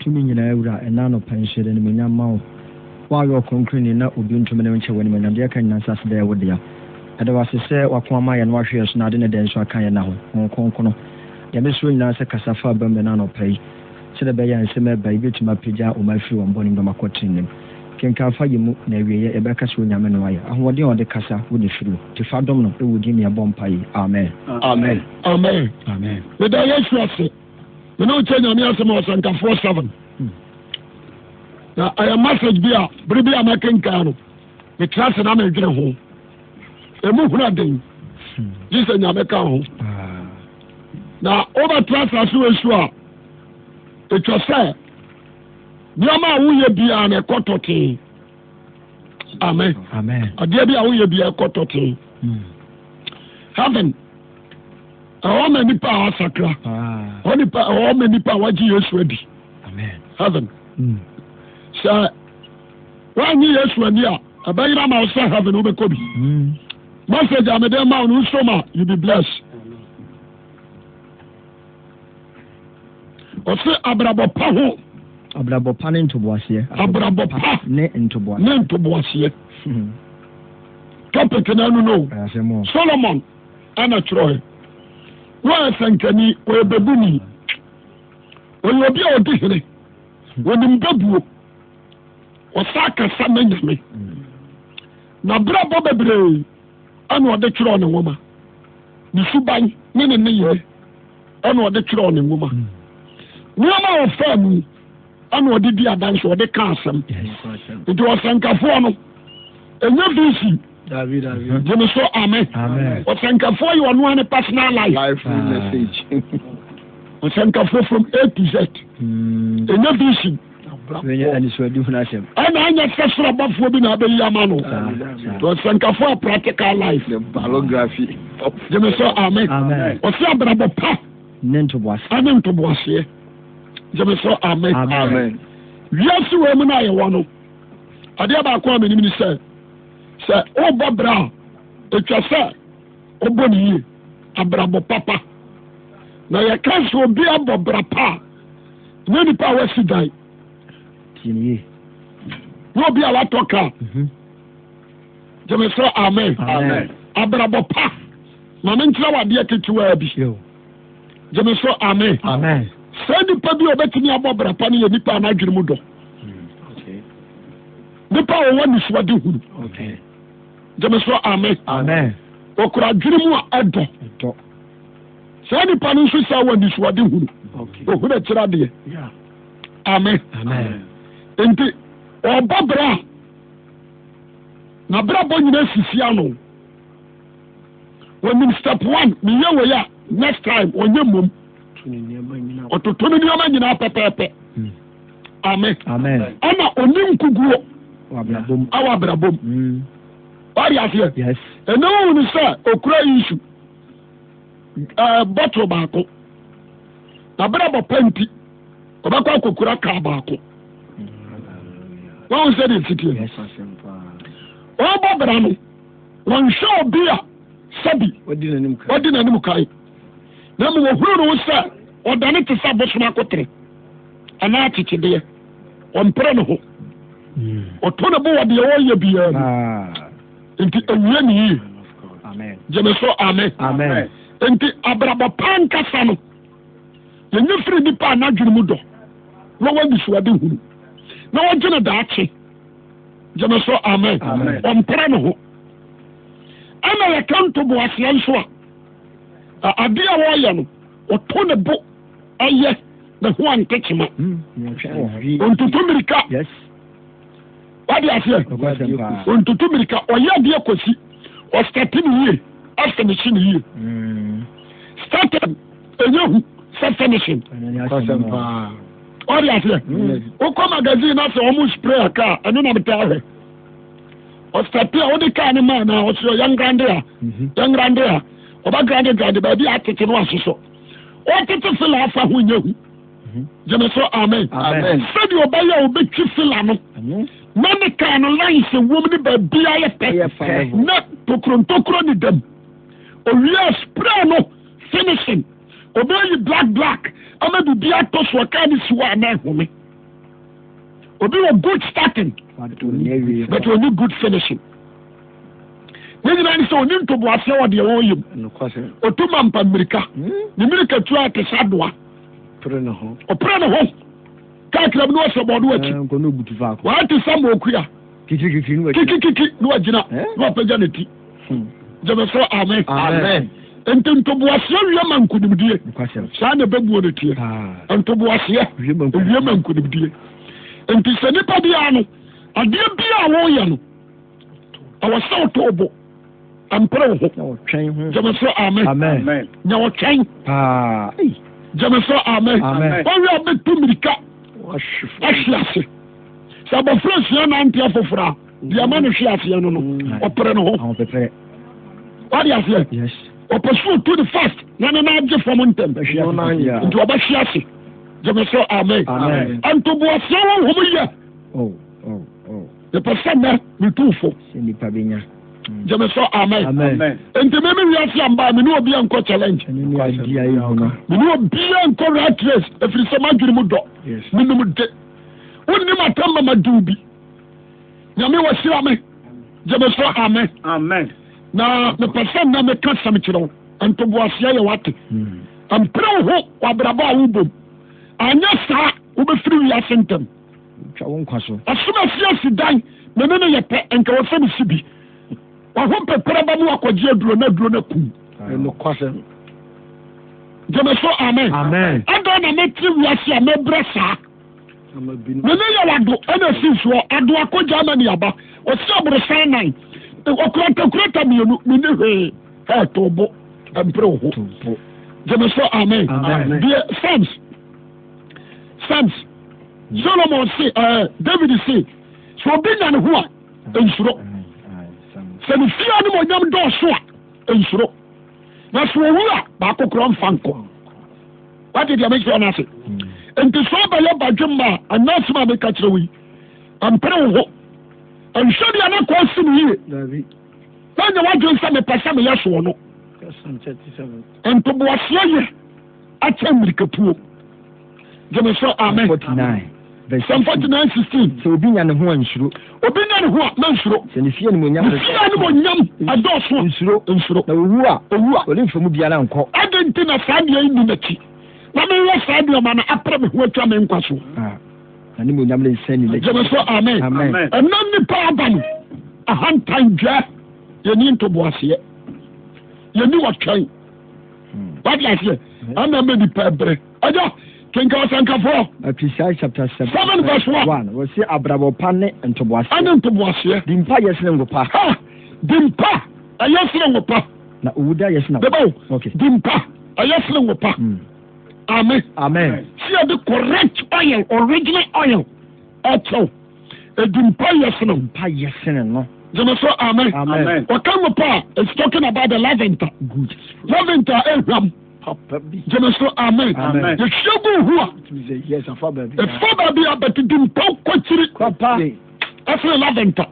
Tumi nyinaa Wura, ɛnnɛ anɔpa yi nso yɛde animuonyam ma wo. Wo a woyɛ ɔkronkronni na obi ntumi ne wo nkyɛ w'animuonyam, deɛ ɛka nyinaa nso aseda yɛ wo dea. Yɛda wo ase sɛ w'ako ama yɛn na w'ahwɛ yɛn so na ade ne dɛ nso aka yɛn nna ho. Honhom Kronkron, deɛ mesrɛ nyinaa sɛ kasa fa abam ɛnnɛ anɔpa yi, sɛdeɛ ɛbɛyɛ a nsɛm a ɛba yi bɛtumi apagya wɔn afiri wɔn bɔne mu na wɔakɔ trenee mu. Kenkan fa yɛ mu, na awieɛ yɛbɛka sɛ Onyame na wayɛ. Ahoɔden a ɔde kasa, wo na ɛfiri o. Nti fa dom no, ɛwɔ wo din mu yɛbɔ mpaeɛ yi. Amen. Amen. Amen. Amen. Meda Yesu ase. Mene wo kyɛ Nyame asɛm wɔ Ɔsɛnkafoɔ 7. Na ɛyɛ message bi a bere bi a mɛkenkan no, metra ase na medwene ho. Emu hunu aden. Gye sɛ Nyame ka ho. Na wobɛtra asase wɔ so a, ɛtwa sɛ nneɛma a woyɛ biara na ɛkɔ tɔtee. Amen. Adeɛ bi a woyɛ biara ɛkɔ tɔtee. Heaven ɛhɔ ma nipa a wasakra ah. ɛhɔ nipa ɛhɔ ma nipa a wagye Yesu adi. Heaven sɛ woanye Yesu ani a ɛbɛyera ma wo sɛ heaven wobɛkɔ bi. Message a mede ma wo no nso ma you be blessed. Ɔse abrabɔ pa ho. Abrabɔ pa ne ntoboaseɛ. Abrabɔ pa ne ntoboaseɛ. Ne ntoboaseɛ. Topic na ɛno no. Solomon ɛna twerɛɛ. Wɔyɛ sɛnkani, ɔyɛ bɛbuni. Ɔyɛ obi a ɔdi hene. Wɔnim bɛbuo. Ɔsa kasa ma nyame. Na brabɔ bebree ɛna ɔde twerɛɛ ne nwoma. Ne suban ne ne nneyɛɛ. Ɛna ɔde twerɛw ne nwoma. Nneɛma a ɔfaa mu ɛna ɔde di adanse, ɔde ka asɛm. Nti ɔsɛnkafoɔ no, ɛnyɛ vision. Gyeme so amen. Ɔsɛnkafoɔ yɛ ɔno ne personal life. Life message. Ɔsɛnkafoɔ from A to Z. Ɛnyɛ vision. Ɛna anyɛ sɛ soro abɔfoɔ bi na abɛyi ama no. Ɔsɛnkafoɔ a practical life. The biography. Gyeme sɛ amen. Ɔsɛ abrabɔ pa. Ne ntoboaseɛ. Ɛne ntoboaseɛ. Gyeme sɛ amen. Amen. Wiase wɔ mu no a yɛwɔ no, adeɛ baako a menim ne sɛ, sɛ wobɔ bra a, ɛtwa sɛ wobɔ ne yie. Abrabɔ papa. Na yɛka sɛ obi abɔ bra pa a, nyɛ nipa a wasi dan. Nyɛ obi a watɔ kaa. Mhm. Gyeme sɛ amen. Abrabɔ pa. Ma menkyerɛ wo adeɛ ketewaa bi. Gyeme sɛ amen. Saa nipa bi a ɔbɛtumi abɔ bra pa no yɛ nipa a n'adwene mu dɔ. Hmm, nipa a ɔwɔ nisuade hunu. Gyeme sɛ amen. Ɔkura adwene mu a ɛdɔ. Saa nipa no nso saa wɔ nisuade hunu. Ohunu akyerɛ adeɛ. Amen. Nti ɔbɔ bra a n'abrabɔ nyina sisi ano. Wɔnim step one meyɛ wei a next time ɔnyɛ mmom. Ɔtoto ne nneɛma nyinaa pɛpɛɛpɛ. Hmm. Amen. Ɛna ɔni nkuguo awɔ abrabom. Hmm. Wade aseɛ. Ɛnɛ wohu ne sɛ okura nsu ɛɛ bɔtol baako. N'abrabɔ pa nti ɔbɛkɔ akɔkura kaa baako. Wɔn sɛ deɛ nsitie no. Ɔbɔ bra no wɔnhwɛ obi a sɛbi ɔdi n'anim kan na mmom ɔhunu no sɛ ɔdane te sɛ abosom akotere anaa akyekyedeɛ ɔmpere ne ho hmm. ɔtɔ ne bo wɔ deɛ ɔyɛ biara mu ah. nti awie ne yie gyeme so amen nti abrabɔ pa nkasa no yɛnyɛ firi nipa a n'adwene mu dɔ na wɔwɔ anisoade hunu na wɔdwene daakye gyeme so amen ɔmpere ne ho ɛna yɛka ntoboaseɛ nso a adeɛ a wɔyɛ no ɔto ne bo ɛyɛ ne ho antekyema hmm, ɔntutu mmirika wade aseɛ ɔntutu mmirika ɔyɛ adeɛ kɔsi ɔstate ne yie afinihye ne yie hmm. starting ɛnyɛ hu sɛ finishing wade aseɛ hmm. wokɔ magazine na sɛ ɔmo spray a kaa ɛno na metaa hwɛ ɔstate a wode kaa no maa na ɔsɛ yɛngrande a mhm. yɛngrande a ɔba grande grande baabi a atete no asosɔ ɔtete fila afa ho nyɛ hu mhm. gyeme so amen sɛdeɛ ɔbɛyɛ a ɔbɛtwi fila no mhm. na ne kaa no lines wom ne baabi ayɛ pɛ na tokuro ntokuro ne dam owia spray no finishing ɔbɛyi black black ama biribi atɔ so ɔkaa ne si hɔ a na ɛhome. Obi wɔ good starting but ɔni good finishing. Ne nyinaa ne sɛ ɔni ntoboaseɛ wɔ deɛ wɔyɛ mu. Ɔtu ma mpa mmirika. Hmm. Ne mmirika tu a te sɛ adoa. Ɔpere ne ho. Kakra bi ne ɔsɛ bɔɔdo akyi. Eh, Wɔayɛ te sɛ mɔkua. Kikikiki ne wagyina eh? ne wapagya ne ti. Hmm. Gyeme so amen. Amen. Nti ntoboaseɛ wie ma nkonimdie. Saa na ɛbɛbuo no teɛ. Ah. Ntoboaseɛ wie ma nkonimdie. Nti sɛ nipa biara no adeɛ biara a wɔyɛ no ɛwɔ sɛ ɔtɔ bo mpere wo ho. Gyeme so amen. Nya ɔtwɛn. Gyeme so amen. Wɔwie a bɛtu mmirika ahwe ase. Sɛ abɔfra sua nante afoforɔ a deɛ ɛma no hwe aseɛ no no mm. ɔpere ne ho wade aseɛ ɔpɛ so ɔtu ne fast na ne nan agye fam ntɛm nti ɔbɛhwe ase gyeme so amen ntoboaseɛ wɔ hom yɛ oh, oh, oh. mepɛ sɛ nnɛ metu fo mm. gyeme so amen nti meme wiase amba mene obia nkɔ challenge mene obia nkɔ rat race ɛfiri sɛ madwene mu dɔ menom de wonnim atam ma madiw bi Nyame wahyira me. Gyeme so amen. Amen. Na mepɛ sɛ nnɛ meka sɛm kyerɛ wo. Ntoboaseɛ yɛ wate. Hmm. Mpere wo ho wɔ abrabɔ a wobom. Anyɛ saa wobɛfiri wiase ntɛm. Twa wo nkwa so. Ɔsom asi asi dan me ne no yɛ pɛ nka wɔ sɛ mesi bi. Waho pepere ba mu akɔgye aduro na aduro no akum. Nokwasɛm. Gyeme so amen. Amen. Adɛn na mete wiase a mebrɛ saa? Me ne yɛw ado ɛna esi nsoɔ ado akɔ Germany aba ɔsi aborosan nan ɔkura ntakurata mmienu me ne hwee ɛ to bo mpere wo ho gyeme so amen deɛ Psalms Psalms Solomon se ɛɛ David se sɛ obi nya ne ho a nsuro sɛ ne fie anim onyam dɔɔso a nsuro na sɛ owu a baako korɔ mfa nkɔ. Wate deɛ mekyerɛ no ase? Nti sɛ ɔbɛyɛ badwemma a, ɛnyɛ asɛm a meka kyerɛ wo yi. Mpere wo ho. Nhwɛ deɛ na kɔ asi no yie. Na nyɛ w'adwene sɛ mepɛ sɛ meyɛ soɔ no. Ntoboaseɛ yɛ akyɛ mmirikatuo. Gyeme sɛ amen. Psalm 49 16. Sɛ obi nya ne ho a nsuro. Obi nya ne ho a mensuro. Sɛ ne fie animuonyam. Ne fie animuonyam ɛdɔɔso a. Nsuro. Nsuro. Na owu a. Owu a. Ɔremfa mu biara nkɔ. Adɛn nti na saa nneɛma yi nni m'akyi? Na meyɛ saa nneɛma no apere me ho atwa me nkwa so. Ah, n'animuonyam rensan nni n'akyi. Gyeme so amen. Amen. Ɛnna nnipa aba no ahantan dwa yɛni ntoboaseɛ yɛni wɔtwɛn. Hmm. Wate aseɛ ɛna mɛ nipa ɛbrɛ. Agya, kenkan Ɔsɛnkafoɔ. Ecclesiastes chapter 7. 7 verse 1. 1. Wɔsi abrabɔ pa ne ntoboaseɛ. Ɛne ntoboaseɛ. Di mpa yɛ sene ngo pa. Ha! Di mpa ɛyɛ sene ngo pa. Na owu da yɛ sene. Bɛbɛ o. Okay. Di mpa ɛyɛ sene ngo pa. Mm. Amen. Amen. Si yɛ de correct oil, original oil ɛkyɛw. Edi mpa yɛ sene. Mpa yɛ sene no. Gyeme so amen. Amen. Wɔka ngo pa a, it's talking about the lavender. Good. Lavender ehwam. papa bi. Gyeme so amen. Amen. Yɛhwie gu ho a. Yes, afa baabi. Ɛfa baabi a bɛtete mpaw kɔkyiri. Papa. Ɛfiri laventa.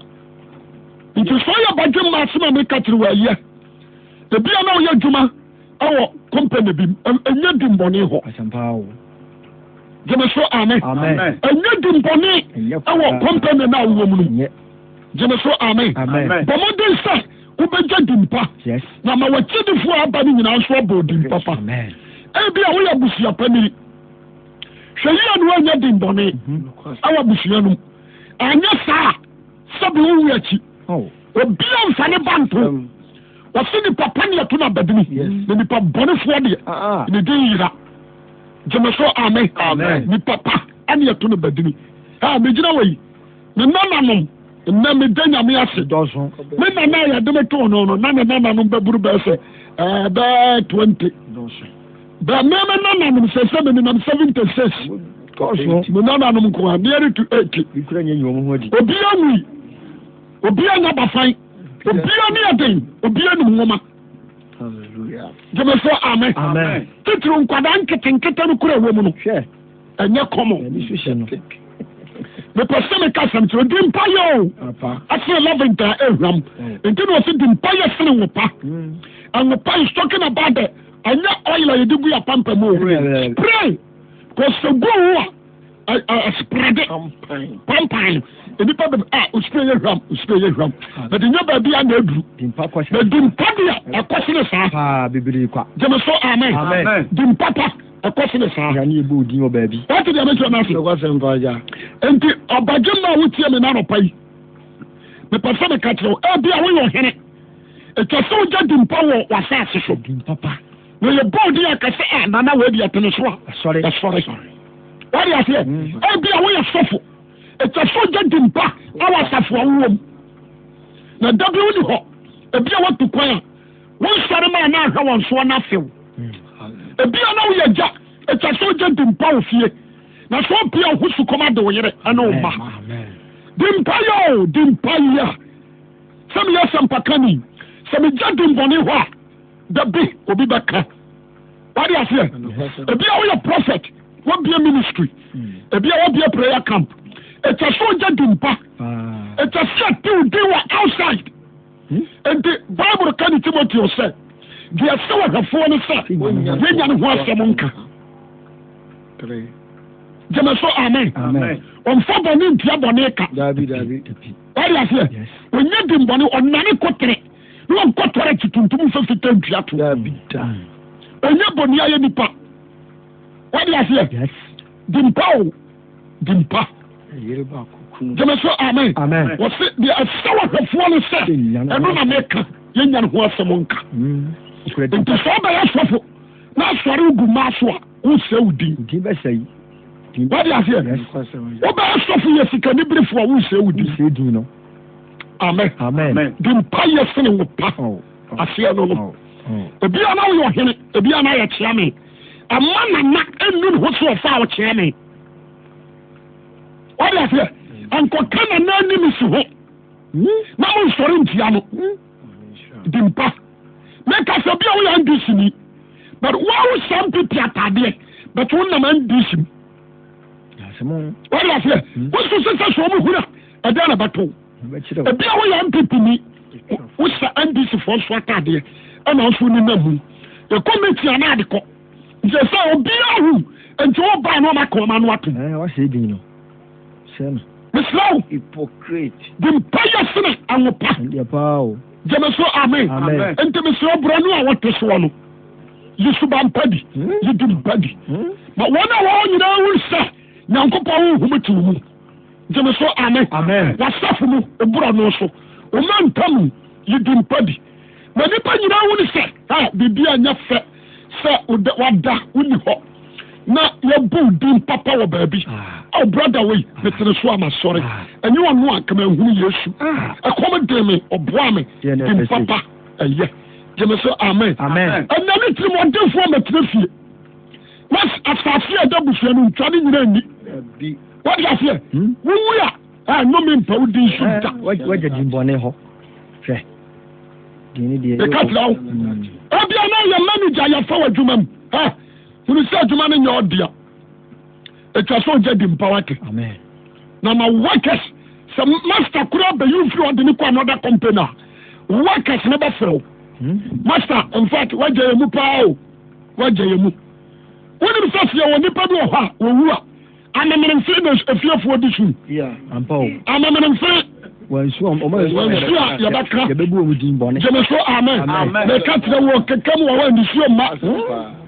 Nti sɛ ɔyɛ badwe mma asɛm a meka kyerɛ wɔ ayɛ. Ebi a na ɔyɛ adwuma ɛwɔ company bi ɛnyɛ di mbɔne hɔ. Gyeme so amen. Ɛnyɛ di mbɔne ɛwɔ company na awowɔ mu no. Gyeme so amen. Bɔ mmɔden sɛ wobɛgya din pa na ma w'akyidifo a aba no nyinaa nso abɔ din papa. Ebi a woyɛ abusua panyin. Hwɛ yie na woanyɛ din bɔne mhm. ɛwɔ abusua no mu. Anyɛ saa sɛbi wowu akyi. Oh. Obi amfa ne ba nto. Mm. Wɔsi nipa pa ne ɛto no abadini na nipa bɔnefoɔ deɛ ah, ah. ne din yera. Gyeme so amen. Nipa pa ne ɛto no badini. Ah, megyina wɔ yi. Me nananom, nnɛ meda Nyame ase. Me nana a yɛde me too no no, na ne nananom bɛboro bɛyɛ sɛ ɛɛ bɛɛ 20. Bɛɛ me me nananom sɛ sɛ me nenam 76. Me nananom nko a nearly to 80. Obiara nwui, obiara nya bafan, obiara ne ɛden, obiara nim nwoma. Gyeme so amen. Titiri nkwadaa nketenkete no kura wɔ mu no. Ɛnyɛ kɔmɔ. Mepɛ sɛ meka asɛm kyerɛ di mpa yɛ o. Ɛsene lavender a ɛhwam. Oh. Nti na ɔsɛ di mpa yɛ sene ngo pa. Mm. Ngo pa is talking about the ɛnyɛ oil a yɛde gu yɛ pampa mu o. Spray. Kò sɛ gu ho a. Ɛsprɛde pampan no nnipa bɛ a osipire yɛ hwam osipire yɛ hwam na de nyɛ baabi a na aduru na dimpa deɛ ɛkɔ sene saa paa bebree kwa gyeme so amen dimpa pa ɛkɔ sene saa yɛne yɛbɔ odin wɔ baabi wate deɛ mekyerɛ no ase nti ɔbadwemma a wotie me nanɔpa yi mepɛ sɛ meka kyerɛ wo ebi a woyɛ ɔhene ɛtwa sɛ wogya dimpa wɔ w'asase so dimpa pa na yɛbɔ odin akɛsɛ a nana wei deɛ tene so a ɛsɔre ɛsɔre wade aseɛ ebi a woyɛ sɔfo ɛtwa sɛ wogya dimpa awɔ asafo a wowɔ mu na da bi woni hɔ ebi a woatu kwan a wonsɔre ma na ahwɛ wɔn soɔ no afew ebi a na woyɛ agya ɛtwa sɛ wogya dimpa wɔ fie na sɛ wopie a wo ho sukɔm ade wo yere ɛne wo mma dimpa yɛ o dimpa yɛ sɛ meyɛ sɛmpakani sɛ megya dimbɔne hɔ a dabi obi bɛka wade aseɛ ebi a woyɛ prophet wabie ministry ebi a wabie prayer camp ɛtwa sɛ ogya dimpa ɛtwa sɛ ɛtew din wɔ outside nti bible ka ne timoteo sɛ deɛ ɛsɛ wɔhwɛfoɔ no sɛ yɛnya ne ho asɛm nka gyeme so amen ɔmfa bɔne ntua bɔne ka wade aseɛ ɔnya dimbɔne ɔnane kotere na wɔnkɔ tɔrɛt tuntum mfa fitaa ntua to ɔnyɛ bɔne ayɛ nipa wade aseɛ dimpa o dimpa gyeme so amen wɔse deɛ ɛsɛ wɔhwɛfoɔ no sɛ ɛno na meka yɛnya ne ho asɛm nka mm. nti sɛ wobɛyɛ sɔfo na asɔre wogu mmaa so a wosɛ wo din wade aseɛ wobɛyɛ sɔfo yɛ sikaniberefoɔ a wosɛ wo din amen amen di mpa yɛ sene wo pa oh, oh. aseɛ no no oh, oh. ebi a na woyɛ ɔhene ebi a na yɛ kyea me ɛma nana ɛnu ne ho so ɔfa a ɔkyea me wade aseɛ nkɔka nana anim si ho hmm? na mo nsɔre ntia no hmm? di mpa meka sɛ bi a woyɛ ndc ni but woawo hyɛ mpp ataadeɛ but wonam ndc mu wade aseɛ hmm? wosusu sɛ sɛ ɔmo hura ɛdɛn na ɛbɛto ebi a woyɛ npp ni wohyɛ ndc foɔ nso ataadeɛ ɛna nso ne nam mu yɛkɔ meeting anaa ade kɔ nti sɛ obiara hu nti wo baa na ɔma ka ɔma no atom mesrɛ wo de mpa yɛ sene anwopa gyeme so amen nti mesrɛ wo borɔ no a wɔte soɔ no yi suba mpa di hmm? yi di mpa di hmm? ma wɔn a wɔwɔ nyinaa hu sɛ nyankopɔn honhom te wo mu gyeme so amen wasafo mu oborɔ so ɔma ntam yi di mpa di ma nnipa nyinaa hu ne sɛ a biribi a nyɛ fɛ sɛ wada wonni hɔ na yɛbɔ wo din papa wɔ baabi oh brother wei metene so a masɔre ɛnyɛ ɔno a kama nhunu yesu ɛkɔm de me ɔboa me din papa ɛyɛ gyeme so amen ɛnna ne tirim ɔdenfoɔ mɛtena fie na asase a ɛda busua no ntwa ne nyina nni wode aseɛ hmm? wowu a ɛnome mpa wo din so da wagya din bɔne hɔ hwɛ meka kyerɛ wo hmm. ebia na yɛ manager yɛfa wɔ adwuma mu hunu sɛ adwuma no nyɛ ɔdea ɛtwa sɛ ɔgya di mpa wate na ma workers sɛ master koraa bɛyi wo firi ɔde ne kɔ another company a workers no bɛfrɛ wo hmm? master in fact wagya yɛ mu paa o wagya yɛ mu wonim sɛ sɛ yɛwɔ nnipa bi wɔ hɔ a wɔwu a amemenemfe na efiefoɔ di su amemenemfe wansu a yɛbɛka yɛbɛbu wɔn din bɔne gyeme so amen meka kyerɛ wɔ keka mu wɔ hɔ nisuo mma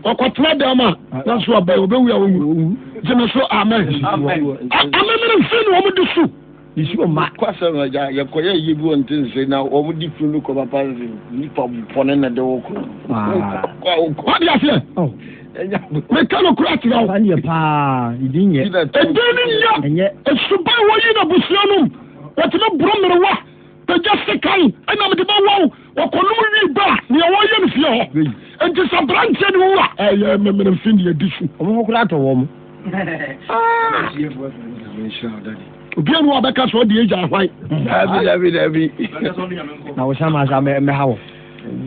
ɔkɔtena dɛm a na so ɔbɛn ɔbɛwu a wɔwu gyeme so amen amemenemfe na wɔn di su nsuo mma. Kwasɛm agya yɛkɔyɛ yie bi wɔ ntensere na wɔn di funu no kɔ papa nse nipa bɔne na de wɔ kɔ. Wadi aseɛ. Meka no kura kyerɛ wo. Ɛdeɛ paa ɛdin nyɛ. Ɛdin no nyɛ. Esuban wɔyi na busua nom wɔtumi boro mmerewa pagya sekan ɛna mede bɛwɔ wo wɔkɔnom wi ba a nea wɔyɛ no fie hɔ nti sɛ aberanteɛ no wu a ɛyɛ memene mfe ne adi so. Wɔn ho koraa tɔ wɔn. Obiara ni wɔbɛka sɛ ɔde agya ahwan. Dabi dabi dabi. Na wosan ma sa mɛha wɔ.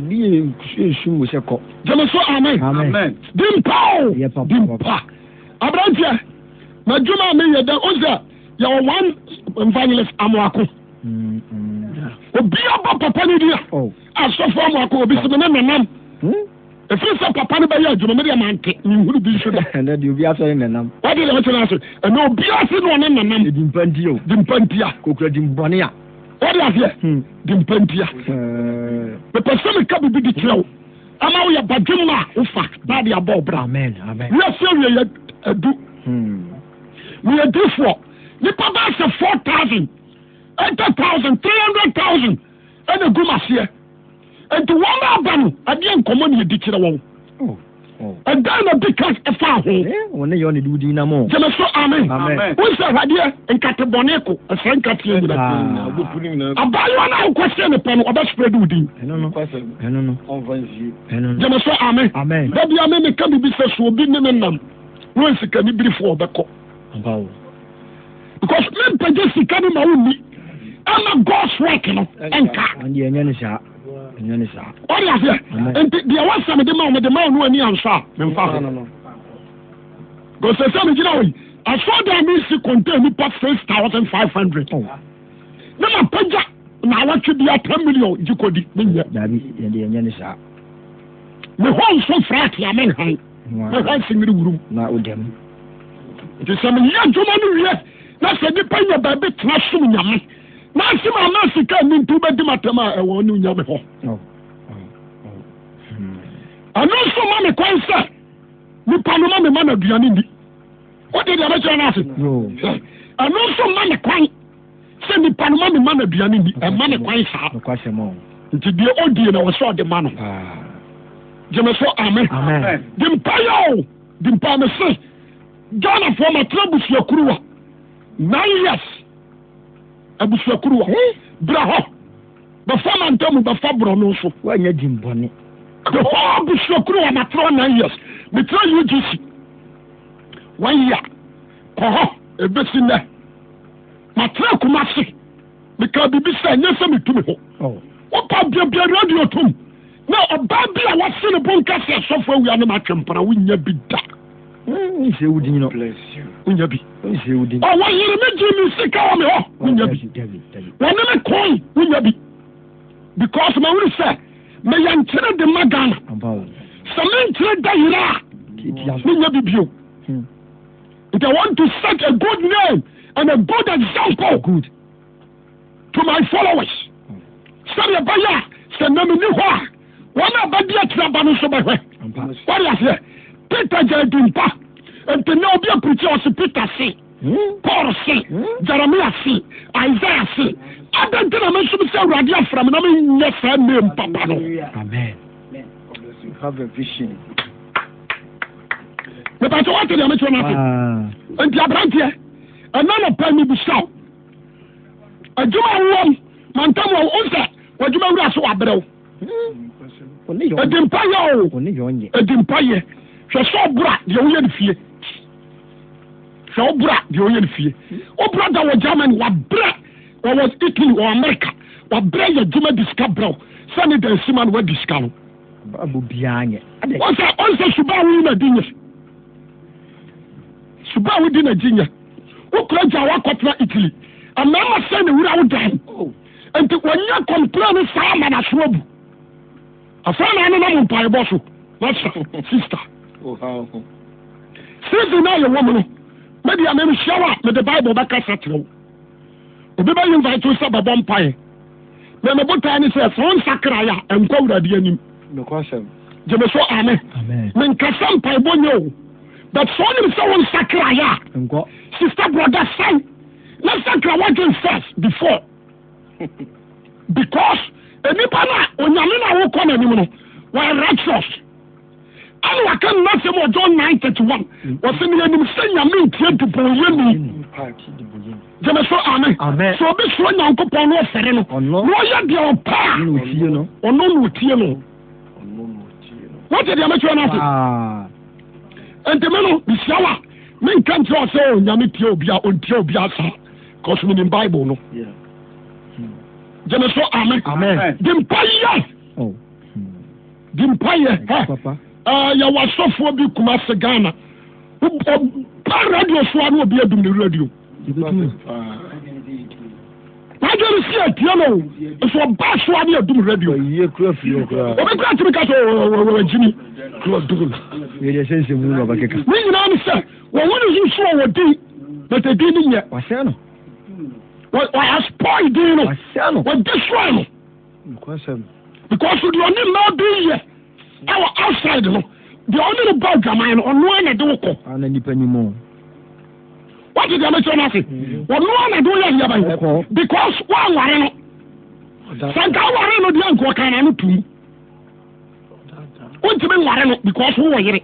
Bi yɛ nsu mu sɛ kɔ. Gyeme so amen. Amen. Dimpa o. Dimpa. Aberanteɛ, m'adwuma a meyɛ dɛ o sɛ yɛwɔ one evangelist amoako. Mm, mm. Obi abɔ papa ne di a. Oh. Asɔfo amoako obi sɛ me ne nanam. Hmm? Ɛfiri sɛ papa no bɛyɛ adwuma me deɛ mante menhunu bi nso da. Ɛnɛ deɛ obi asɔre nenam. Wade deɛ mɛkyɛ no ase. Ɛnɛ obi ase na ɔne nenam. Di mpa ntia o. Di mpa ntia. Kokura di mbɔne a. Wade aseɛ. Di mpa ntia. Mepɛ sɛ meka biribi de kyerɛ wo. Ama woyɛ badwemma a wofa na ade abɔ wo bra. Amen. Amen. Wiase awie yɛ adu. Meyɛ difoɔ. Nipa bɛyɛ sɛ 4,000, 80,000, 300,000 ɛna gu m'aseɛ. Nti wɔn a aba no, ɛdeɛ nkɔmmɔ na yɛdi kyerɛ wɔn. Oh, oh. Ɛdan na bi ka ɛfa ho. Eh, wɔn ne yɛ ɔne de wodi nam o. Gyeme so amen. Amen. Wo sɛ hwadeɛ nkate bɔne ko ɛsɛ nkateɛ nyina. Ah. Abaayewa no a wokɔsie ne pɛ no ɔbɛ spread wo din. Ɛno no. Ɛno no. Ɛno no. Gyeme so amen. Amen. Da bia me meka biribi sɛ so obi ne me nam na ɔyɛ sikani birifoɔ ɔbɛkɔ. Ampa o. Because me mpagya sika no ma wo nni ɛma God's work no ɛnka. Ɔno deɛ ɛnyɛ ne saa. Ɛnyɛ ne saa. Ɔde aseɛ. Nti deɛ wɔsɛ mede ma wo mede ma wo no ani ansɔ a memfa ho. Because sɛ sɛ megyina hɔ yi asɔɔdan mi si contain nipa 6,500. Ne ma pagya na awɔtwe bia 10 million gye kɔdi menyɛ. Dabi yɛde ɛnyɛ ne saa. Me hɔ nso frat a menhan. Me hɔ nsimiri wurum. Na wodam. Nti sɛ meyɛ adwuma no wie na sɛ nnipa nya baabi tena som Nyame na ase ma ama sika nni nti wobɛdi m'atɛm a ɛwɔ ne Nyame hɔ. Ɛno nso ma me kwan sɛ nipa no ma me ma no aduane nni. Wote deɛ mɛkyerɛ no ase? Ɛno nso ma me kwan sɛ nipa no ma me ma no aduane nni. Ɛma me kwan saa. Nti deɛ ɔdie na wɔ sɛ ɔde ma no. Gyeme so amen. Di mpaeɛ o. Di mpaeɛ me se Ghanafoɔ matena abusuakuruwa 9 years abusuakuruwa bra hɔ bɛfa mantamu bɛfa borɔno so. Woanya di mbɔne. The whole abusuakuruwa matena hɔ 9 years metena UGC one year kɔ hɔ ebesi nnɛ matena Kumasi meka biribi sɛ nyɛ sɛ metu me ho wopa biabia radio tom na ɔbaa bi a wase ne bo nka sɛ sɔfo awia ne matwe mpena wonya bi da. Nhyɛ wo din no. Wonya bi. Nhyɛ wo din. Ɔwɔ yere me gye me sika wɔ me hɔ. Wonya bi. Wɔne me kɔn wonya bi. Because ma wuli sɛ meyɛ nkyere de ma Ghana. Sɛ me nkyere da yere a menya bi bio. Nti I want to set a good name and a good example. Good. To my followers. Sɛdeɛ ɛbɛyɛ a sɛ nna menni hɔ a wɔn a bɛdi akyire aba no nso bɛhwɛ. Wɔde aseɛ Peter gya adi mpa nti na obi apirikyi ɔse Peter se Paul se Jeremiah se Isaiah se adɛn nti na me nso sɛ Awurade afra me na menyɛ saa name papa no. Amen. You have a vision. Mepɛ sɛ woate deɛ mekyerɛ no ase. Nti aberanteɛ ɛna nɔpɛ mebisa wo adwuma a wowɔ mu mantam wɔ wo sɛ w'adwuma wura so wabrɛ wo ɛdi mpa yɛ o ɛdi mpa yɛ hwɛ sɛ ɔbra deɛ woyɛ no fie hwɛ ɔbra deɛ woyɛ no fie ɔbra da wɔ Germany wabrɛ wɔwɔ Italy wɔ America wabrɛ yɛ adwuma di sika brɛ wo sɛ ne da nsi ma no wadi sika no ɔsɛ ɔsɛ suba a woyi na di nyɛ suba a wodi na gyi nyɛ Wo kura gya wakɔtena Italy. Mmarima sɛn na wura wo dan. Nti wɔnyɛ complain saa ma n'aso abu. Afei na anenam mpaebɔ so. Masa sister. Season a yɛwɔ mu no, me deɛ memehyia wo a mede Bible bɛkasa kyerɛ wo. Obi bɛ invite wo sɛ bɛbɔ mpaeɛ. Na me botae ne sɛ sɛ wo nsakrae a ɛnkɔ Awurade anim. Gyeme so amen. Menkasa mpaebɔ nyɛ o. But sɛ wonim sɛ wo nsakraeɛ a, sister brother san na sakra w'adwen first before because nnipa no a onyame no a wokɔ n'anim no wɔyɛ righteous ɛna waka nnasɛm wɔ John 9:31 wɔsɛ ne yɛnim sɛ nyame ntie debɔnyɛni gyeme so amen sɛ obi suro Nyankopɔn na ɔfɛre no na ɔyɛ deɛ ɔpɛ a ɔno na ɔtie no. Wote deɛ mekyerɛ no ase? Nti me no mehyia wo a menka nkyerɛ wo sɛ o nyame tie obi a ɔntie obi a saa cause menim Bible no. Gyeme so amen. Di mpayɛ. Oh. Di mpayɛ. Yɛwɔ asɔfoɔ bi Kumasi Ghana. Ɔba radio so a na obi adum ne radio. N'adwene no si atie no nso ɔba so a ne adum radio. Ɔyie kura firi hɔ koraa. Obi kura tumi ka sɛ ɔgyimi kura ɔdum no. Yɛ deɛ sɛ nsɛm hunu na ɔbɛkeka. Ne nyinaa ne sɛ wɔn ho ne so wɔ din but edin no nyɛ. Wasɛe no. Wɔ spoil din no. Wasɛe no. Wɔ destroy no. Nokwasɛm. Because deɛ ɔne mmaa bi yɛ ɛwɔ outside no deɛ ɔne no bɔ adwaman no ɔno ara na de wo kɔ. Ana nipa ni mu. Wate deɛ mekyerɛ no ase? Ɔno ara na de wo yɛ adeɛ bɛn because woanware no. Sɛ nka woware no deɛ nka ɔka n'ano to mu. Wontumi nware no because wowɔ yere.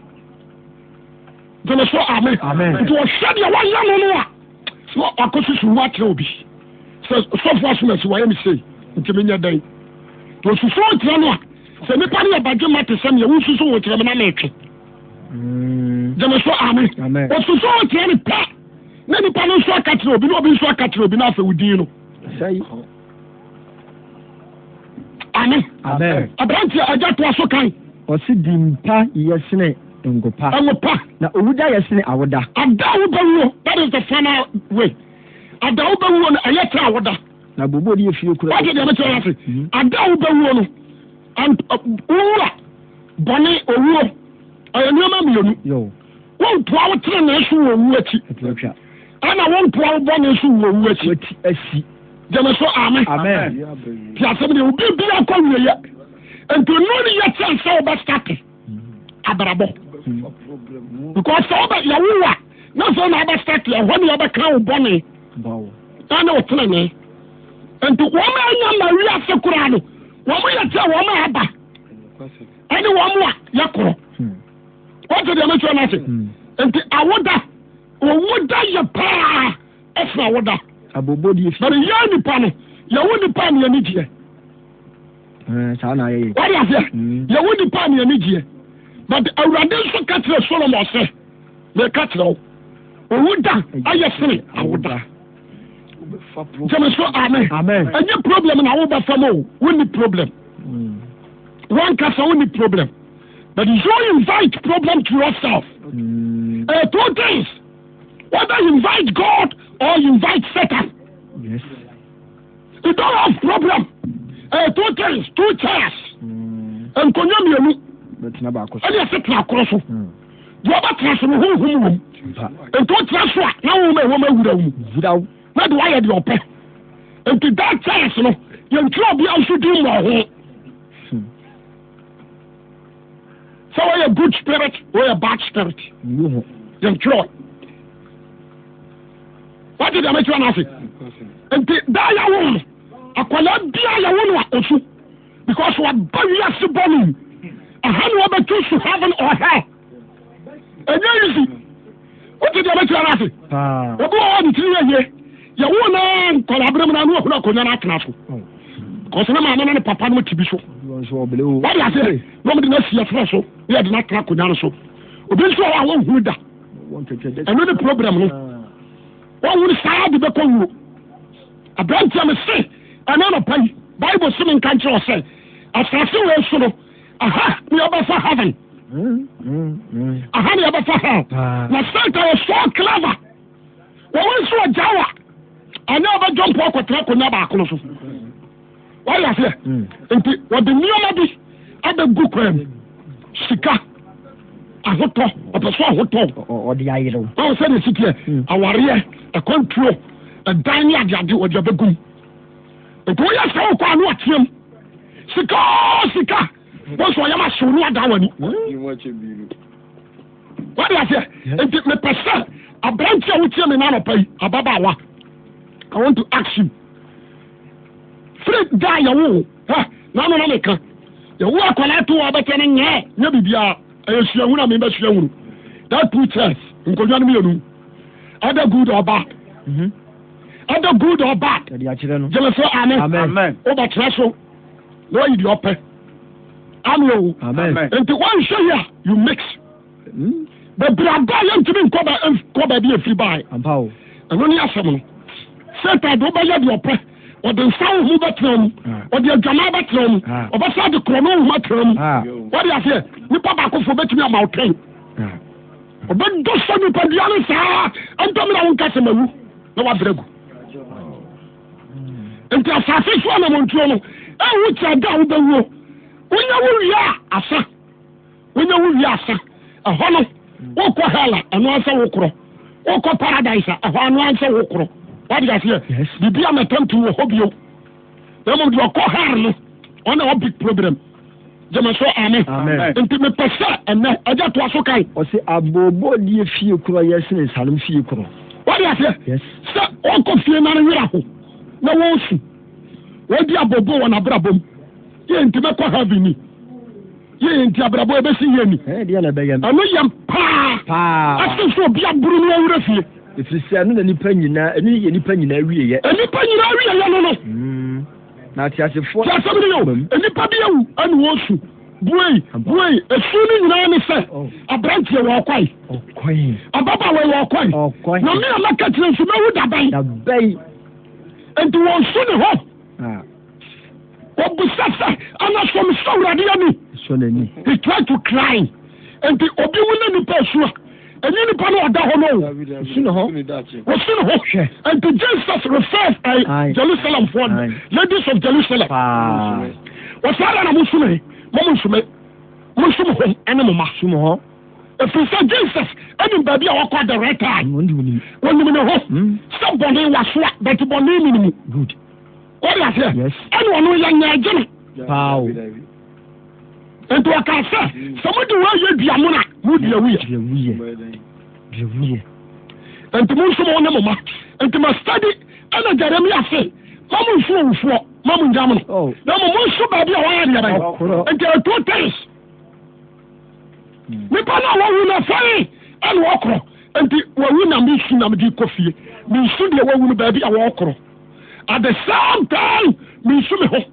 Gyeme so amen. Nti ɔhwɛ deɛ wayɛ no no a na wakɔsusu ho akyerɛ obi sɛ sɔfo asomasi wayɛ me sei nti menyɛ dɛn. Nti ɔsusu ho kyerɛ no a sɛ nipa no yɛ badwemma te sɛ meɛ wosusu ho kyerɛ me na metwe. Gyeme so amen. Ɔsusu ho kyerɛ no pɛ na nipa no nso aka kyerɛ obi na obi nso aka kyerɛ obi na afei wo din no. Amen. Aberanteɛ agya toa so kan. Ɔse din pa yɛ sene ngo pa. Ngo pa. Na owu da yɛ sene awoda. Ada a wobɛwuo, that is the final way. Ada a wobɛwuo no, ɛyɛ kyɛ awoda. Na bobo de efie kura. Wate deɛ mekyerɛ ase. Mhm. Ada a wobɛwuo no, wowu a, bɔne, owuo, ɛyɛ nneɛma mmienu. Wontoa wo tenenee so wɔ owu akyi. Ɛna wontoa wo bɔne so wɔ owu akyi. Wati asi. Gyeme so amen. Amen. Ti asɛm deɛ obi bi akɔ wieɛ. Nti no ne yɛ kyɛn sɛ wobɛ starte abrabɔ. Because sɛ wobɛ yɛwo a na sɛ na wobɛ starte ɛhɔ ne yɛbɛka wo bɔne ɛne wo tenenee. Nti wɔn a anya ma wiase koraa no wɔn yɛ kyɛ wɔn a aba ɛne wɔn a yɛkorɔ. Wɔte deɛ mekyerɛ no ase. Nti awoda owu da yɛ paa ɛfiri awoda. Abobo deɛ fi. But yɛn nipa no yɛwo nipa ne ani gyeɛ. Saa na ayɛ yɛ. Wɔde aseɛ yɛwo nipa ne ani gyeɛ. But awurade nso ka kyerɛ Solomon sɛ meka kyerɛ wo owu da ayɛ sene awoda. Gyeme so amen. Ɛnyɛ problem na wobɛfa mu o wonni problem. Wankasa wonni problem. But you invite problem to yourself. Two things. Whether you invite God or you invite Satan. Yes. You don't have problem. Two things, two chairs. Nkonnwa mmienu. Ɛne ɛsɛ tena koro so. Deɛ ɔbɛtena so no honhom wom. Nti wotena so a na honhom a ɛwɔ mu awura mu. Na de wayɛ deɛ ɔpɛ. Nti that chairs no yɛntwerɛ obiara nso din mmɔ ho. Sɛ wɔyɛ good spirit wɔyɛ bad spirit. Yɛntwerɛ. Wate deɛ mekyerɛ no ase. Nti daa yɛwo no akwadaa biara yɛwo no a osu because waba wiase bɔne mu. Ɛha na wɔbɛtu so heaven or hell. Ɛnyɛ easy. Wote deɛ mekyerɛ no ase. Obi wɔ hɔ ne tiri yɛ yie. Yɛwo no nkwadaa berɛ mu no ano ahunu akonnwa no atena so. Kɔsɛ ne maame ne ne papa no te bi so. Wade aseɛ na wɔde no asi ɛserɛ so na yɛde no atena akonnwa no so. Obi nso wɔ hɔ a wɔnhunu da. Ɛno ne problem no. Wɔhunu saa de bɛkɔ wuo. Aberanteɛ me se ɛne anɔpa yi Bible se menka nkyerɛ wo sɛ asase wei so no aha ne yɛbɛfa heaven. Aha ne yɛbɛfa hell. Na Satan yɛ so clever. Wɔn nso ɔgya wa ɛnyɛ ɔbɛdwa mpo akɔtena akonnwa baako no so. Wɔyɛ aseɛ nti wɔde nneɛma bi abɛgu kwan mu sika ahotɔ ɔpɛ so ahotɔ ɔde ayerew ɔwɔ sɛ ne siteɛ awareɛ ɛkwantuo ɛdan ne adeade ɔde abɛgu mu nti woyɛ sɛ wokɔ ano ateam sika sika wɔn nso ɔyɛ ma hyew ne adan w'ani wade aseɛ nti mepɛ sɛ aberante a wotie me n'anɔpa yi ababaawa I want to ask you firi da a yɛwo wo hɛ n'ano na meka yɛwo akwadaa to wɔ abɛtɛ no nyɛ nyɛ biribiara ɛyɛ suahunu a mebɛ suahunu that two chairs nkonnwa no mmienu either good or bad mm-hmm. either good or bad gyeme so amen wobɛtena so na wayi deɛ ɔpɛ ame o nti wɔnhwɛ yi a you mix hmm. bebree aba a yɛntumi nkɔ baabi efiri bae ɛno ne asɛm no satan de wobɛyɛ deɛ ɔpɛ ɔde nsa honhom bɛtena mu ah. ɔde adwaman bɛtena mu ah. ɔbɛsa de korɔ no honhom atena mu ah. wɔde aseɛ nipa baakofo bɛtumi ama ɔtɛn ɔbɛdɔ sɛ nipadua no saa ɛntɔmina wo nka sɛ mawu na wabrɛ gu. Nti asase so anamontuo no ɛho kyerɛ da a wobɛwuo. Wonya wo wie a asa. Wonya wo wie asa. Ɛhɔ no wokɔ hell a ɛno ansɛ wokorɔ. Wokɔ paradise a ɛhɔ ano ansɛ wokorɔ. Wade aseɛ? Biribi a mɛtɛmtu wɔ hɔ bio. Na mmom deɛ ɔkɔ hell no ɔna ɔ big problem. Gyeme so amen. Nti mepɛ sɛ ɛnɛ ɛgya toa so kan. Ɔse aboobɔdeɛ fie korɔ yɛ sene nsanom fie korɔ. Wade aseɛ? Sɛ ɔkɔ fie na no werɛ ho na wɔsu. Wɔdi abooboo wɔ n'abrabɔ mu. Yɛ nti mɛkɔ heaven ni. Yɛ nti abrabɔ ɛbɛsi yie ni. Ɛno yɛm paa. Ɛsen sɛ obi aboro no ɔwerɛ fie. Ɛfiri sɛ ɛno na nipa nyinaa ɛno yɛ nipa nyinaa wieɛ. Nipa nyinaa wieɛ no no. Na ateasefoɔ. Tí asɛm no yɛ o, nnipa bi awu ɛna wɔresu. Buei, buei, esu no nyinaa ne sɛ oh. aberanteɛ wɔ ɔkwae. Ɔkwae. Ababaawa wɔ ɔkwae. Ɔkwae. Na me a mɛka kyerɛ nso mɛwu dabɛn. Dabɛn. Nti wɔn su ne hɔ. Ah. Wɔbusa sɛ ana sɔ me sɔ awurade ani. Sɔ n'ani. He tried to cry. Nti obi wu na nipa esu a. Ɛnyɛ nipa no ɔda hɔ no o. Osi ne hɔ. Osi ne hɔ. Hwɛ. Nti Jesus refers ɛ Jerusalem foɔ ladies of Jerusalem. Wɔsɛ ara na mo nsu me mo mo nsu me mo nsu mo ho ɛne mo ma. Su mo hɔ. Efiri sɛ Jesus ɛnim baabi a wɔkɔ at the right time. Wɔnim ne ho. Hmm. Sɛ bɔne wasoa but bɔne ni ne mu. Good. Wɔde aseɛ. Yes. Ɛna ɔno yɛ nyɛ agye no. Paa o. Nti ɔkaa sɛ, sɛ mode wei yɛ dua mono a, modi awuyɛ. Di awuyɛ. Nti mo nso mo ne mo ma. Nti ma study ɛna Jeremia se, ma mo nso owufoɔ, ma mo nyam no. Oh. Na mo mo nso baabi a wɔayɛ deɛ bɛyɛ. Nti ɛto things. Nipa no a wɔwu no fɛn ɛna ɔkorɔ. Nti wɔwu na me su na mede kɔ fie. Me nsu deɛ wɔwu no baabi a wɔkorɔ. At the same time, me nsu me ho.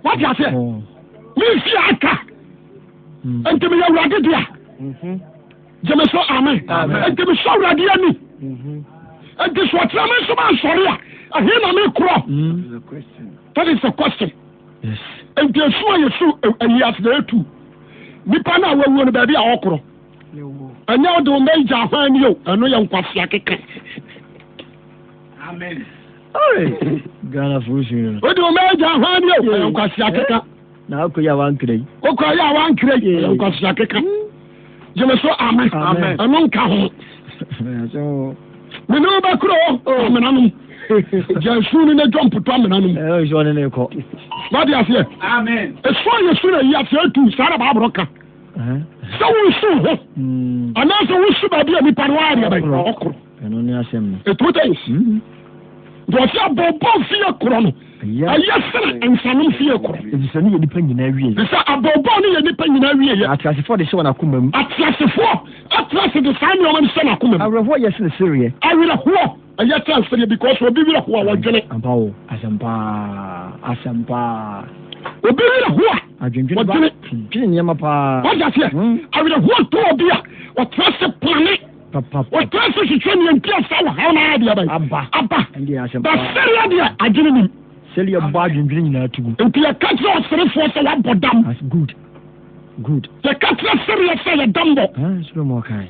Wate aseɛ? Me nsi aka. Hmm. Nti meyɛ awurade dea. Mhm. Gyeme so amen. Nti mesɔ awurade ani. Mhm. Nti so ɔkyerɛ me nso mansɔre a, ɛhe na mekorɔ? Hmm. That is the question. Nti esu a yɛsu ayi ase na etu. Nipa no a wawuo no baabi a ɔkorɔ. Ɛnyɛ wode wo mma gya hwan ni o, ɛno yɛ nkwasea keka. Amen. Ghana fo su no. Wode wo mma gya hwan ni o, ɛyɛ nkwasea keka. Na akɔ yi a wankra yi. Okɔ yi a wankra yi, ɛyɛ nkwasea keka. Gyeme so amen. Ɛno nka ho. Mene wo bɛkorɔ o, amena nom. Gya nsuo no na dwa mpoto amena nom. Wade aseɛ. Esu a yɛsu na yi aseɛ etu saa na baabolo ka. Sɛ wosu ho hmm. anaasɛ wosu baabi a nipa no ayɛ deɛ bɛn ɔkorɔ. Ɛno ne asɛm no. Etu things. Hmm. Nti ɔsi abɔbɔ fie korɔ no ɛyɛ sene nsanom fie korɔ. Efisɛ ne yɛ nipa nyinaa wie. Efisɛ abɔbɔ ne yɛ nipa nyinaa wie yɛ. Ateasefoɔ de hyɛ wɔn akoma mu. Ateasefoɔ atena ase de saa nneɛma no hyɛ n'akoma mu. Awerɛhoɔ yɛ sene sereɛ. Awerɛhoɔ ɛyɛ sene sereɛ because obi werɛ ho a wɔdwene. Ampa o, asɛm paa, asɛm paa. Obi werɛ ho a Adwendwene ba, wɔdwene. dwene nneɛma paa. Wate aseɛ? Hmm. Awerɛhoɔ tɔ obi a ɔtena ase plane. Papa. Ɔtena ase hwehwɛ nea nti a saa ɔhaw no ara deɛ bɛn. Aba. Aba. Ɛndeɛ asɛm Ba paa. sereɛ deɛ adwene nim. Sɛdeɛ bɔ adwendwene nyinaa to gu. Nti yɛka kyerɛ ɔserefoɔ sɛ wabɔ dam. That's good. Good. Yɛka kyerɛ sereɛ sɛ yɛ dambɔ. Ah, Solomon kae.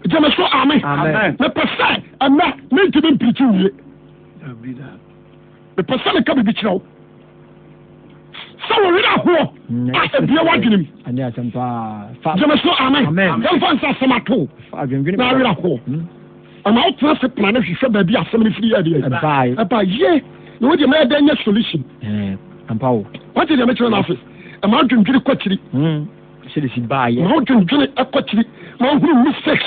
Gyeme so amen. Amen. Mepɛ sɛ ɛnɛ mentumi mpirikyi wie. Mepɛ sɛ meka biribi kyerɛ wo. Sɛ wo werɛ ahoɔ mm, a ebie w'adwenem. Gyeme so amen. Yɛmfa nsa asɛm ato na awerɛ ahoɔ. Hmm. Ɛma wotena ase pena no hwehwɛ baabi asɛm no firi yɛ adeɛ. Ɛba yie na wode mɛyɛ dɛn nyɛ solution. Eh, ampa wo. Wate deɛ mekyerɛ no ase. Ɛma adwendwene kɔ akyiri. Hmm. Sɛde si baayɛ. Ma wodwendwene ɛkɔ akyiri. Ma wohunu mistakes.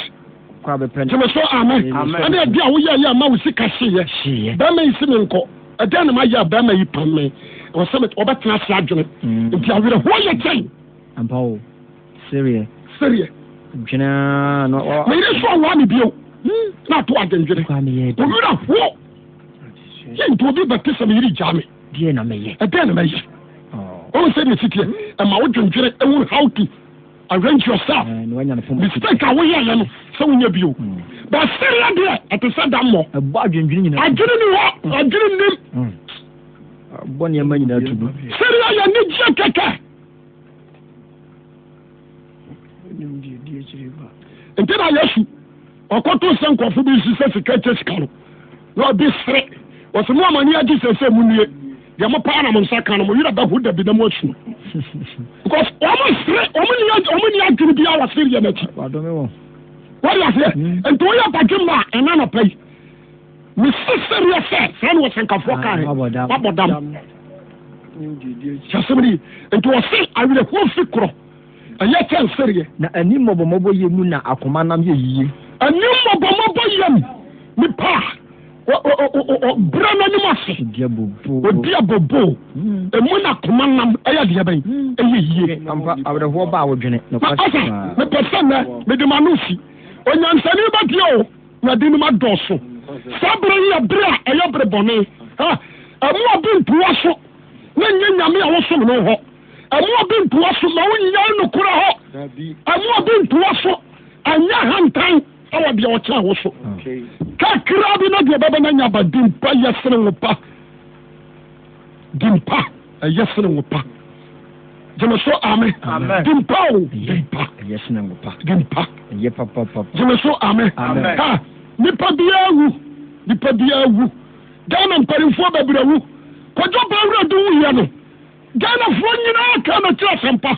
Kɔ abɛpɛ no. Gyeme so amen. Ɛne ɛde a woyɛ yɛ ama wo sika hyeeɛ. Bɛrima yi si me nkɔ. Ɛdɛn na mayɛ a bɛrima yi pam me. Ɛwɔ sɛ ɔbɛtena ase adwene. Hmm. Nti awerɛhoɔ yɛ kyɛn. Ampa wo. Sereɛ. Sereɛ. Dwene ara na ɔ. Meyere so anwaa me bio. Hmm. Na ato adwendwene. Kɔ a meyɛ dɛn. Owura ho. Yɛ nti obi bɛte sɛ meyere gyaa me. Deɛ na mɛyɛ. Ɛdɛn na mɛyɛ. Wɔn sɛ deɛ siteɛ. Ɛma wo dwendwene ɛhu how to arrange yourself. Mistake a woyɛ yɛ no sɛ wonyɛ bio. Hmm. But sereɛ deɛ ɛte sɛ dammɔ. Ɛbɔ adwendwene nyinaa. Adwene ni hɔ. Adwene nim. Hmm. Bɔ nneɛma nyinaa tugu. Sereɛ yɛ anigyeɛ kɛkɛ. Nti na Yesu ɔkɔto sɛ nkurɔfo bi sisɛ sika kyɛ sika no na ɔbi sere. Wɔsɛ mo a mo ani agye sɛsɛ mo nue. Deɛ mo paa na mo nsa ka no mo werɛ bɛho da bi na mo asu. Because wɔn sere wɔn ni wɔn ni adwene bi a wɔsere yɛ n'akyi. Wɔde aseɛ hmm. nti woyɛ badwemma a ɛna nɔpa yi mesi sereɛ sɛ saa na wɔsɛnkafoɔ kae wabɔ dam. Kyasɛm ni nti wɔse awerɛhoɔ fi korɔ. Ɛyɛ kyɛn sereɛ. Na ani mmɔbɔmmɔbɔ yɛ mu na akoma nam yɛ yiye. Ani mmɔbɔmmɔbɔ yam nipa a ɔbrɛ n'anim ase. Odi abobo. Hmm. Emu na akoma nam ɛyɛ deɛ bɛn hmm. ɛyɛ yie. Ampa awerɛhoɔ ba a wodwene. Na ɔsɛ mepɛ sɛ nnɛ mede m'ano si onyansani bɛdeɛ o na de nim adɔɔso. Saa bere yi yɛ bere a ɛyɛ bere bɔne. Ɛmu obi ntoa so na nyɛ nyame a wosom no hɔ. Ɛmu obi ntoa so ma wonnyae nokorɛ hɔ. Ɛmu obi ntoa so anyɛ ahantan wɔ deɛ ɔkyɛn wo so. Kakra bi na deɛ ɔbɛba no anya ba dimpa yɛ sene wo pa. Dimpa ɛyɛ sene wo pa. Gyeme so ame. Dimpa o dimpa. Ɛyɛ sene wo pa. Dimpa. Ɛyɛ papapapa. Gyeme so ame. Ha nipa biara wu. Nipa biara wu. Ghana mpanimfoɔ bebree wu. Kwadwo Bawura du wuyɛ no. Ghanafoɔ nyinaa kaa n'akyi asɛmpa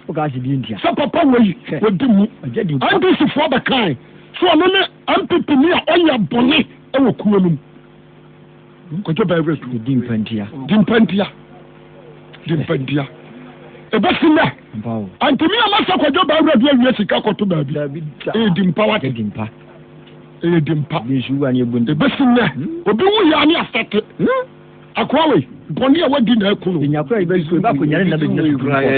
sɛ papa wei wɔdi mu. NDC foɔ bɛkae sɛ ɔno ne NPP ni a ɔnyɛ bɔne wɔ kuo no mu. Kwadwo Bawura du. Di mpantia. Di mpantia. Di mpantia. Ebesi nnɛ. Antumi ama sɛ Kwadwo Bawura du awie sika kɔto baabi. Ɛyɛ di mpa wate. Ɛyɛ di mpa. Ebesi nnɛ. Obi wu yɛ ane asɛte. Akoa wei, bɔne a wadi na aku no. Yɛnya kora yɛbɛ sukuu, yɛbɛ akɔnya ne nna bɛgyina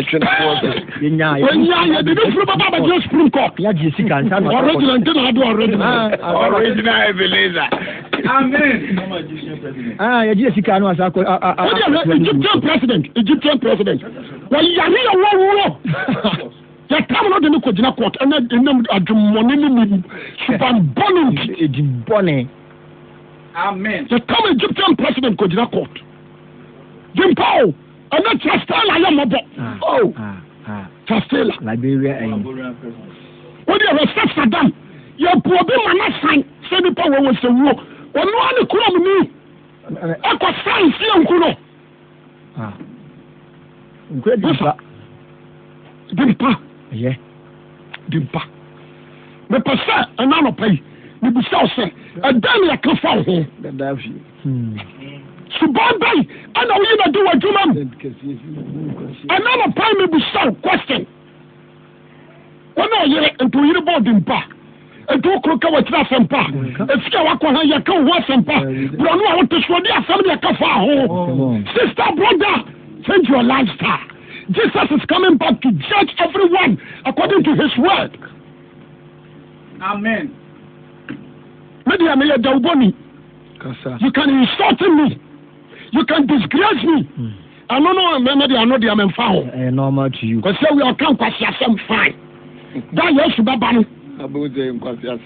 Supreme Court. Yɛnya yɛnya yɛde ne funu bɛba abɛgyina Supreme Court. Yɛagye sika nsa na Original nti na ade original. Original Ebenezer. Amen. Ah, yɛgye sika no asa akɔ. Wọ́n yɛ Egyptian president, Egyptian president. Wɔyare yɛ wɔwuo. Yɛtam no de no kɔgyina court ɛna ɛnam adwemmɔne ne ne suban bɔne nti. Edi bɔne. Amen. Yɛtam Egyptian president kɔgyina court. Jimpa o, ɛnɛ Charles Taylor yɛ mmɔbɔ. Ah, Oh, ah, ah. Charles Taylor. Liberia ɛyi. Wode ɛhɔ sɛ Saddam yɛbu obi ma no san sɛ nipa wɔ wɔ sɛ wuo. Ɔno ara ne kurom ni ɛkɔ san fie nku no. Ah. Nkura di mpa. Di mpa. Ɛyɛ. Di mpa. Mepɛ sɛ ɛna anɔpa yi mebisa wo sɛ ɛdɛn ne ɛka fa wo ho? Hmm. Suban bɛn ɛna woyi na di w'adwuma mu? Ɛna anɔpa yi mebisa wo question. Wo ne ɔyere nti ɔyere bɔ ɔde mpa nti wo koro ka wakyiri asɛmpa efi a wakɔ ha yɛka wo ho asɛmpa borɔno a wote soɔ de asɛm de ɛka fa ho sister brother change your lifestyle Jesus is coming back to judge everyone according to his word. Amen. Me deɛ meyɛ dawubɔni. You can insult me. You can disgrace me. Hmm. Ɛno no mɛmɛ deɛ ano deɛ mɛmfa ho. Ɛyɛ normal to you. Kwasi awia ɔka nkwasi asɛm fine. Da Yesu bɛba no.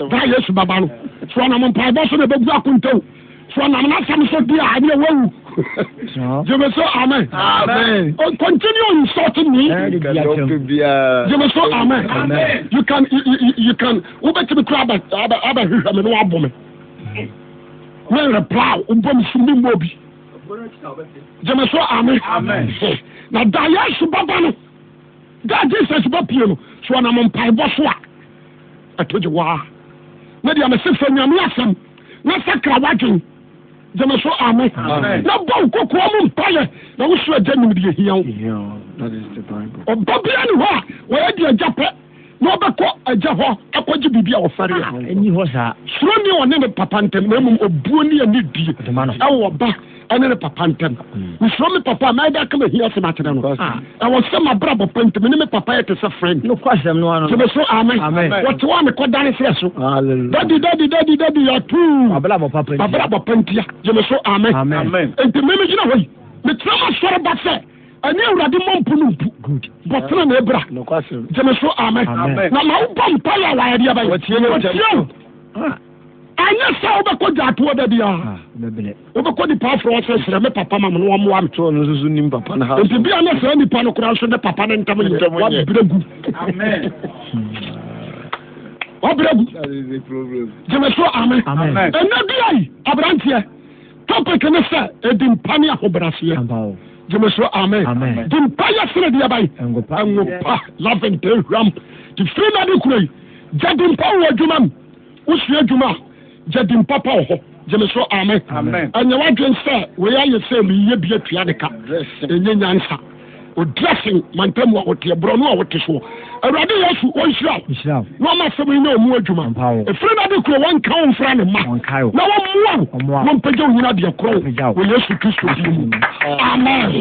Da Yesu bɛba no. So ɔnam mpaebɔ so na ɛbɛbu akontaw. So ɔnam n'asɛm so di a ɛne wawu. Gyeme so amen. Amen. Oh, continue insulting me. Gyeme so amen. Amen. You can you, you, you can wobɛtumi kura abɛ abɛ abɛhwehwɛ me na wabɔ me. Me reply wobɔ me so me mmɔ bi. Gyeme so amen. Na da Yesu bɛba no, da Jesus bɛpie no, so ɔnam mpaebɔ so a, ɛto gye waa. Me deɛ mese fɛ Nyame asɛm na sakra w'adwen. Gyeme so amen. Na bɔ wo kokoa mu mpaeɛ na wo soro agya nim deɛ hia wo. Ɔba bia ne hɔ a wɔyɛ deɛ agya pɛ. na ɔbɛkɔ agya hɔ akɔgye biribi a ɔfɛre a. Ɛnni hɔ saa. Suro nni ɔne ne papa ntam, na mmom obuo ne anidie ɛwɔ ɔba ɛne ne papa ntam. Hmm. Mesuro me papa a mɛyɛ dɛ aka m'ahiasɛm akyerɛ no. Ah. Ɛwɔ sɛ m'abrabɔ pa nti me ne me papa yɛ te sɛ friend. Nokwasɛm no ano. Gyeme so amen. Wɔte hɔ a mekɔdane serɛ so. Dadi dadi dadi dadi yɛatuu. Mabrabɔ papa ntia. Mabrabɔ pa ntia. Gyeme so amen. Nti me megyina hɔ yi mekyerɛ m'asɔre ba sɛ Ɛne Awurade mmɔ mpo no mpu. Bɔ tenenee bra. Gyeme so amen. Na ma wobɔ mpaeɛ a wayɛ deɛ bɛyɛ. Wɔtie wo. Ah. Anyɛ sɛ wobɛkɔ dwaatoɔ da biara. Ah, wobɛkɔ nipa afrɛ wɔ sɛ srɛ me papa ma me na wɔmmoa me. Nti bia na saa nipa no koraa nso ne papa no ntam yɛ wabrɛ gu. Wabrɛ gu. Gyeme so amen. Ɛnɛ bia yi aberanteɛ topic ne sɛ ɛdi mpa ne ahobraseɛ. Gyeme so amen. Di mpa yɛ sene deɛ bae ngo pa lavender hwam. Te firi na de kura yi gya di mpa wɔ adwuma mu. Wosua adwuma a gya di mpa pa wɔ hɔ. Gyeme so amen. Ɛnyɛ w'adwen sɛ wei ayɛ sɛ meyɛ bi atua ne ka. Ɛnyɛ nyansa. O dressing mantam a woteɛ borɔno a wote soɔ. Awurade Yesu ɔnhyira wo na ɔma asɛm yi nyɛ ɔmu adwuma. Ɛfiri no ade kuro wɔnka wo mfra ne mma na wɔmmoa wo na ɔmpagya wo nyina deɛ korɔ wɔ Yesu Kristo din mu. Amen.